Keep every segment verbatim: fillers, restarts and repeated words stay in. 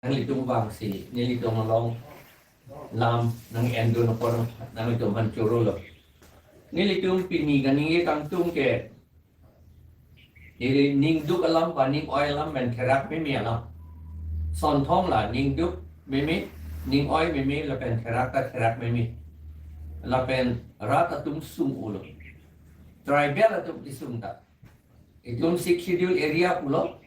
Nanglitum vangsi, nelitum along lam nang-endun apor nanglitum aphan chorolo. Nelitum pini kaningje kangtung ke, ili ningduk alam pa ning-oi alam pen therak meme alam. Sonthong la ningduk meme, ning-oi meme lapen therak ta therak meme. Lapen rat atum sung-ulo. Tribal atum kesung ta. Itum Sixth Schedule area pulo.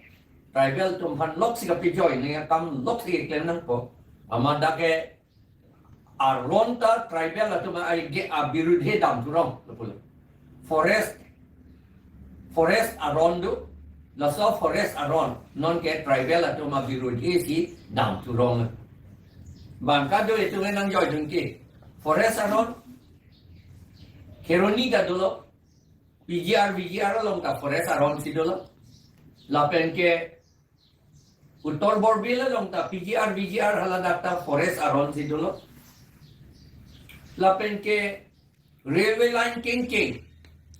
Tribal atum aphan loksi kapejoi, nangkam loksi keklem nangpo. Amat dak ke aron ta tribal atum ai ke abirudhe damthurong lo pulo. Forest, forest aron do, laso forest aron non ke tribal atum abirudhe si damthurong. Bang kado itum nangjoidun ke forest aron, Kheroni ta dolo, P G R, V G R along ta forest aron si dolo. Lapen ke Uttar Borbil along ta P G R, V G R hala dak ta forest aron si dolo. Lapen ke railway line kengkeng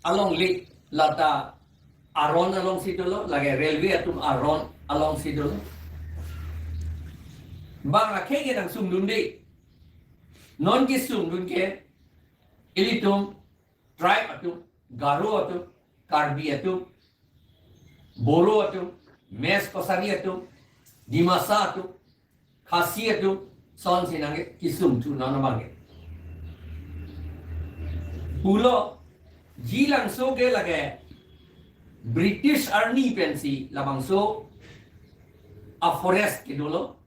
along le lata aron along si dolo, lake railway atum aron along si dolo. Bang akhei ke nangsungdunde. Non kesungdun ke ilitum tribe atum, Garo atum, Karbi atum, Boro atum, Mech Kachari atum, Dimasa atum, Khasi atum, sonsi nangkesung thu non abang ke. Pulo, ji langso ke lake British arni pensi labangso a forest ke dolo,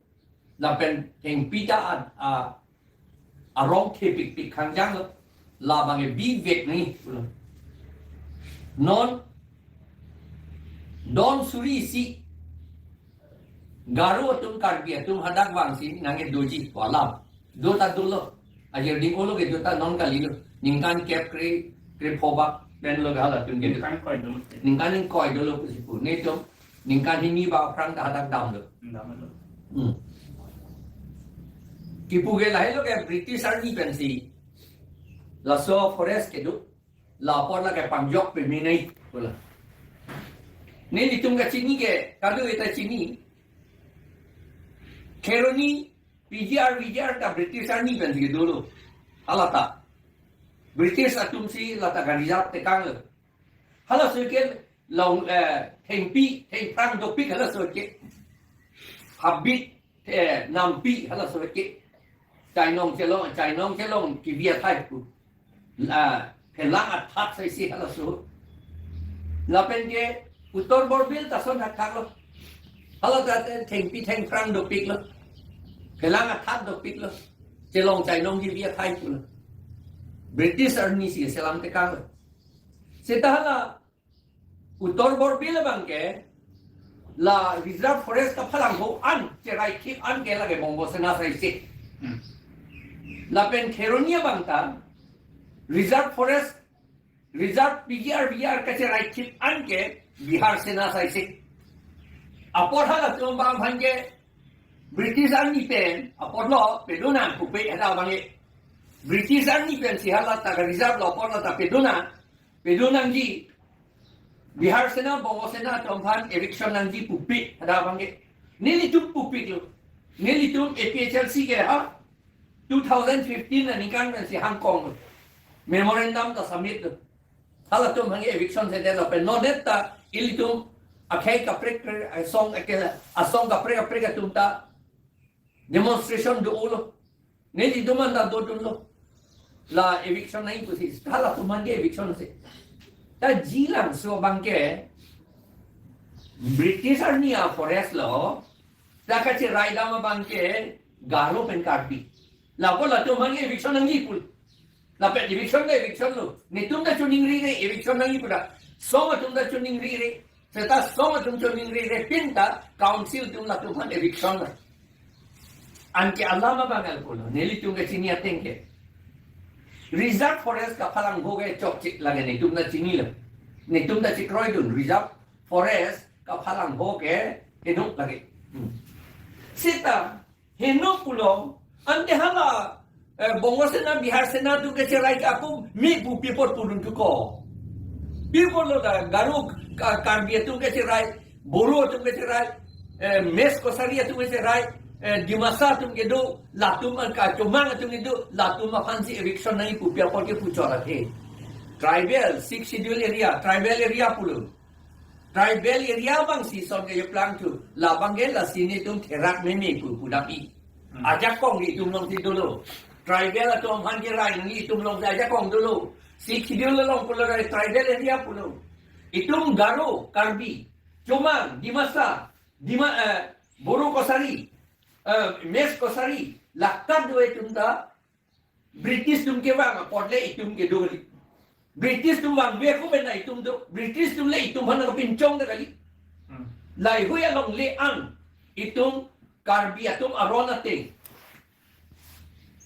lapen thengpi ta a, a, arong thepikpik khangjang lo, labang ke bivek ni pulo. Non don suri isi Garo atum Karbi atum hadak vangsi nangkedoji pu alam. Do ta dolo. Ajir ding olo ke do ta non kalilo. Ningkan kep kre, krepho bak pen lo ke halatum ke. Ningkan ingkoi dolo. Ningkan ingkoi dolo pusi pu. Netum ningkan hini bak aphrang ta hadak damlo. Damlo. Hmm. Kipu ke lahelo ke British arni pensi laso forest kedo. La apor lake pangjok peme nai pulo. Nelitum kachini ke, kado ita chini. Kheroni, P G R, V G R ta British arni pensi kedolo. Hala ta British atum si lata ka-reserve tekanglo. Halaso ke long, eh, thengpi, thengphrang dopik halaso ke. Habit, eh, nampi halaso ke. Chainong chelong, chainong chelong kevi athai pu. La, phelang athat sai si halaso. Lapen ke Uttar Borbil ta ason thakthak lo. Hala ta thengpi thengphrang dopik lo. Phelang athat dopik lo. Chelong chainong kevi athai pulo. British arni si selam tekanglo. Seta hala Uttar Borbil abang ke la reserve forest kaphalangho an, cherai khip an ke lake Bongo Sena sai si. Hmm. Lapen Kheroni abang ta reserve forest, reserve P G R, V G R kacherai khip an ke Bihar Sena sai si. Apor halatum abang aphan ke British arni pen apor lo pedonang pupe hadak abang ke. British arni pensi hala ta reserve lo apor lo ta pedonang. Pedonangji, Bihar Sena, Bongo Sena atum aphan eviction nangji pupe hadak abang ke. Nelitum pupiklo. Nelitum A P H L C ke ha two thousand fifteen aningkan pensi hangkong memorandum ta submit lo. Halatum aphan eviction si detlo pen non-et ta ilitum akhei kaprek kaprek asong ake, asong kaprek kaprek atum ta demonstration do-olo. Nelitum an ta dodunlo. La eviction nangji pusi. Halatum aphan ke eviction si. Ta ji langso abang ke British arni a forest lo. Ta kacherai dam abang ke Garo pen Karbi. La apot latum aphan ke eviction nangji pulo. Lapen eviction ke eviction lo. Netum ta choningrire eviction nangji pu ta. Song atum ta choningrire. Seta song atum choningrire pin ta council atum latum aphan eviction lo. Anke alam abang ke pulo, nelitum kachini ateng ke. Reserve forest kaphalangho ke chokche lake netum ta chinilo. Netum ta chekroidun, reserve forest kaphalangho ke heno lake. Hmm. Seta heno pulo, ante hala, eh, Bongo Sena, Bihar Sena atum kacherai ke ako me pu pi apot pudun thu ko. Pi apot lo ta Garo, Ka-, Karbi atum kacherai, Boro atum kacherai, eh, Mech Kachari atum kacherai, eh, Dimasa atum kedo, latum an ka Chomang atum kedo, latum aphansi eviction nangji pu pi apot ke puchot athe. Tribal, Sixth Schedule area, tribal area pulo. Tribal area abangsi son ke plangthu, labang ke lasi netum therak meme pu pudam i. Hmm. Ajakong ke itum alongsi dolo. Tribal atum aphan kerai nangji itum alongsi ajakong dolo. Sixth Schedule along pulo, tribal area pulo. Itum Garo, Karbi, Chomang, Dimasa, Dima, eh, Boro Kachari, eh, Mech Kachari, lakat do itum ta, British atum kevang apot le itum kedo kali. British atum vangve ko bena itum do, British atum le itum aphan nangpinchong ta kali. Hmm. Lahei-hui along le an, itum Karbi atum aron ateng,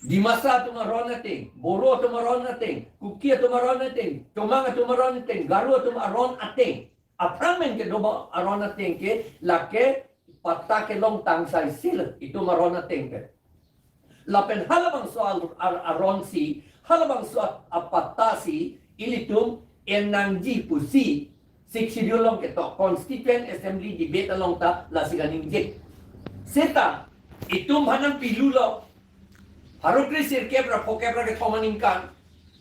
Dimasa atum aron ateng, Boro atum aron ateng, Kuki atum aron ateng, Chomang atum aron ateng, Garo atum aron ateng, aphrang men kedo ba aron ateng ke lake patta kelong tang sai sil itum aron ateng ke. Lapen halabangso al-, ar-, aronsi, halabangso a-, apattasi, ilitum en nangji pusi, Sixth Schedule along ketok, Constituent Assembly debate along ta lasi kaningje. Seta, itum aphan nangpilulo, pharo kre sirkep ra phokep ra kethom aningkan,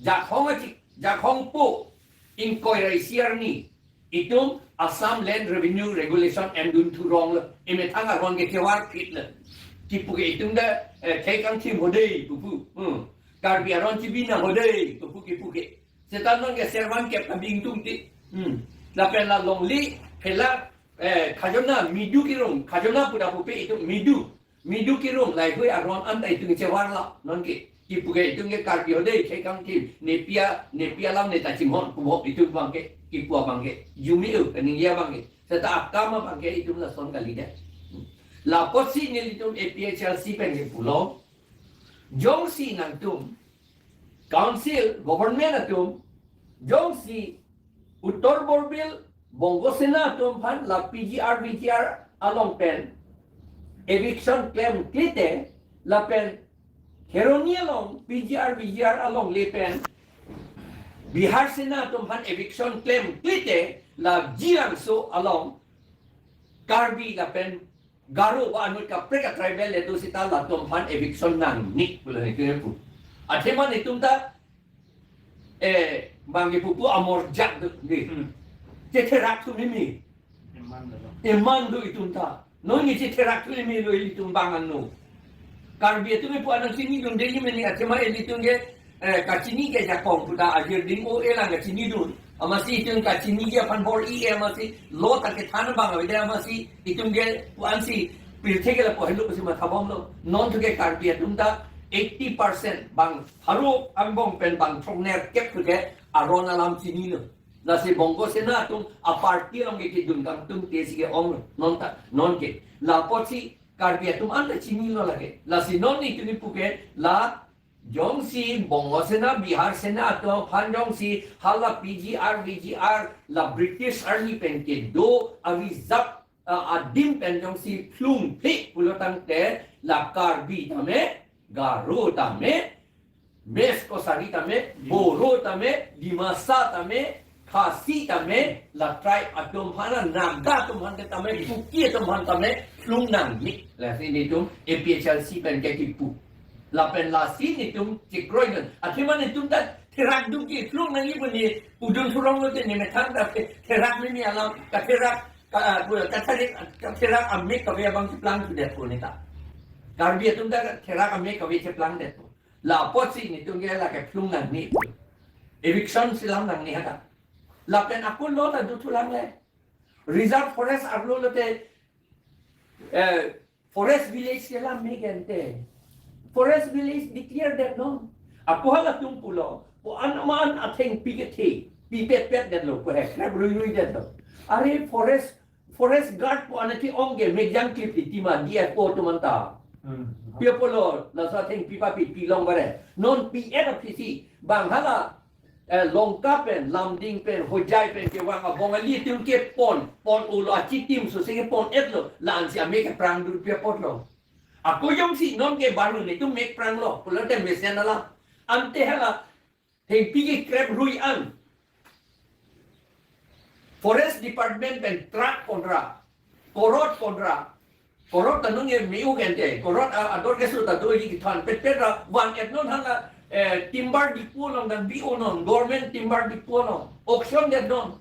Jakhong achik, Jakhong po, ingkoi ra isi arni, itum Assam Land Revenue Regulation emdun thurong lo, emethang aron ke kevar phit lo. Kipu ke itum ta, eh, khei kangthim ho dei, pupu. Hmm. Karbi aron chibi nang ho dei, pupu kipu ke. Seta non ke servan ke pabing tung ti. Hmm. Lapen la longle, phela, eh, khajona, midu kirum, khajona puda pupe itum midu. Midu kirum lahei-hui aron anta itum chevar la, non ke. Kipu ke itum ke Karbi ho dei, khei kangthim, ne pi a, ne pi alam ne ta chinghon, pu ho itum abang ke, kipu abang ke. Jumi u, kaningje abang ke. Seta akam abang ke itum lason kalidet. Lapotsi nelitum A P H L C pen ke pulo. Jongsi nangtum, council, government atum, jongsi Uttar Borbil, Bongo Sena atum aphan la P G R, V G R along pen eviction klemkle te, lapen Kheroni along P G R, V G R along le pen Bihar Sena atum aphan eviction klemkle te, la Jilangso along Karbi lapen Garo ba anut kaprek a tribal le do seta latum aphan eviction nangne pulo, ne ke pu. Athema netum ta, eh, bang ke pupu amor jak do, ne. Hmm. Chetherak thu meme. Eman do. Eman do itum ta. Non ne chetherak thu meme lo itum bang anno. Karbi atum pu anang chinidun dei mene, athema ilitum ke, eh, kachini ke jakong pu ta ajir ding o elang kachinidun. Amatsi itum kachini ke aphan bor-i e, amatsi lo ta kethan abang avedet, amatsi itum ke pu ansi pirthe ke lapu helo pusi mathabom lo. Non thu ke Karbi atum ta eighty percent bang pharo angbong pen bang throknerkep thu ke aron alam chinilo. Lasi Bongo Sena atum a party along ke kedun kangtung te si ke-ong lo. Non ta, non ke. Lapotsi Karbi atum anta chinilo lake. Lasi non netum kipu ke la jongsi Bongo Sena, Bihar Sena atum aphan jongsi hala P G R, V G R, la British Army pen kedo a-reserve, a, adim pen jongsi phlungphle pulo tangte la Karbi tame, Garo tame, Mech Kachari tame, Boro tame, Dimasa tame, Khasi tame, la tribe atum aphan, Naga atum aphan tame, Kuki atum aphan tame, phlung nangne. Lasi netum A P H L C pen ke kipu. Lapen lasi netum chekroidun. Athema netum ta therak dukji, phlung nangji pu ne pudun thurong lo te, ne methang ta the-, therak meme alam, katherak, ka, ka, katherak, katherak amek kave abang cheplang thudet pu ne ta. Karbi atum ta therak amek kave cheplangdet pu. Lapotsi netum ke lake phlung nangne. Eviction si lam nangne hata. Lapen akun lo ta duthulang le. Reserve forest arlo lote, eh, forest village ke lam me gente. Forest village declare det non. Ako halatum pulo. Pu an aman athengpi kethe. Pipetpet detlo. Pu he krep ruiruidet lo. Are forest, forest guard pu anati ong ke mejang klip itima D F O atum anta. Hmm. Pi apotlo, laso athengpi papi pilong bare. Non P F aphisi. Bang hala, eh, Lanka pen, Lumding pen, Hojai pen kevang abongali atum kepon, pon ulo achitim so se kepon-et lo, la-ansi amek keprang dur pi apotlo. Ako jongsi non ke baru netum mek prang lo, pulote mesen alam. Ante hala, thengpi kekrep rui an. Forest Department pen truck ponra, korot ponra, Korot ta nung e me-u gente. Korot a, ador keso ta do-i kethan. Petpet ra van-et non hala, eh, timber depot along nangbi-o non. Government timber depot along. Auction det non.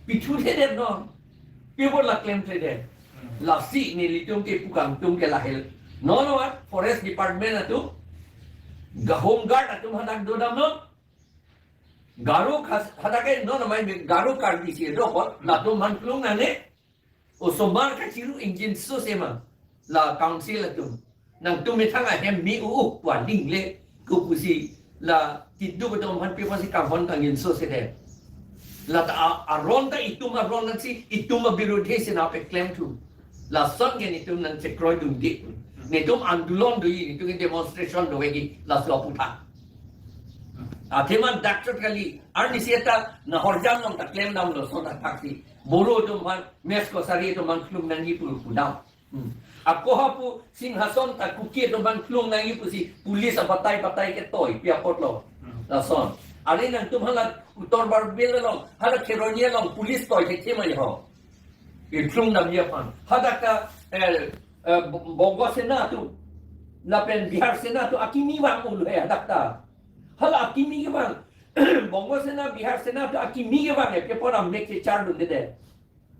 Pithu det non. Pi apot la klemkledet. Lasi nelitum kepu kangtum ke lahel. Non wan Forest Department atum. Ga Home Guard atum hadak dodam non. Garo khas, hadak ke non amai me Garo Karbi si do apot. Latum aphan klung nangne. Osomar kachiru ingjinso sema. La council atum. Nangtum methang ahem me-u pu aling le. Ko pusi la tiduk atum aphan pi apotsi kanghon kangjinso sedet. La ta a-, aron ta itum aron nangsi itum abirudhe si nangpeklemthu. Lason ke netum nangchekroi dunde. Netum andolon do-i, netum ke demonstration do-i, laso aputhak. Athema dak chot kali, arnisi ta Nahorjan along ta klemdamlo lason athaksi. Boro atum aphan, Mech Kachari atum aphan klung nangji pu pudam. Hmm. Ako hapu Singhason ta Kuki atum aphan klung nangji pusi police abatai batai ketoi pi apotlo. Hmm. Lason. Are nangtum hala Uttar Barbel along, hala Kheroni along police toi thekthe ma ho. Iklung damji aphan. Hadak ta, eh, eh, Bongo Sena atum. Lapen Bihar Sena atum akimi vang-olo he hadak ta. Hala akimi kevang. Bongo Sena, Bihar Sena atum akimi kevang he. Pi apot amek chechar dundedet.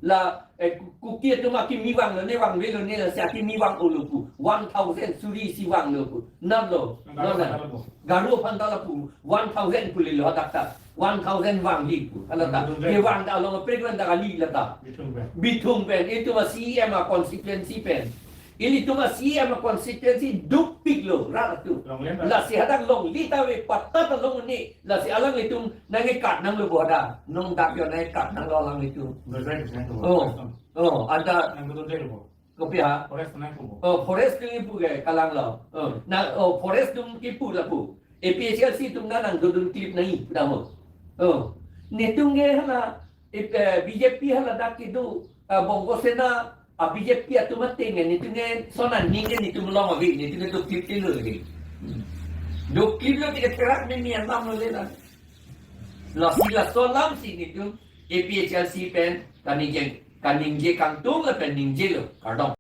La, eh, Ku-, Kuki atum akimi vanglo ne, vangvelo ne, lasi akimi vang-olo pu. One thousand suri isi vanglo pu. Nat lo. Garo aphan ta lapu. Garo aphan ta lapu. One thousand pu lelo hadak ta. One thousand vangji pu. Hala ta. Nang dun dun. Kevang ta along prekvang ta kali la ta. Bithung pen. Bithung pen. Itum a-C E M a-constituency pen. Ilitum a-C E M a-constituency dukpiklo rat atum. Longle ta. Lasi hadak longle ta ave, patta ta longle. Lasi alanglitum nangkekat nanglo bo hadak. Non dak jo nangkekat nanglo alanglitum. Dodai dodai lo. Oh. Oh, anta. Nang dodai lo. Kopi ha? Forest nangpu. Oh, forest atum kipu ke kalanglo. Oh, na, oh, forest atum kipu lapu. A P H L C atum na nangdodun clip nangji pu damo. Oh. Netum ke hala, eh, eh, B J P hala dak kedo, ah, Bongo Sena, ah, B J P atum ateng ke, netum ke son aning ke netum along ave, netum ke do clip telo lagi. Do clip lo tiga terak me mi anam lo le na. Lasi laso alamsi netum A P H L C pen kaningje, kaningje kangtung lapen ningjelo. Kardom.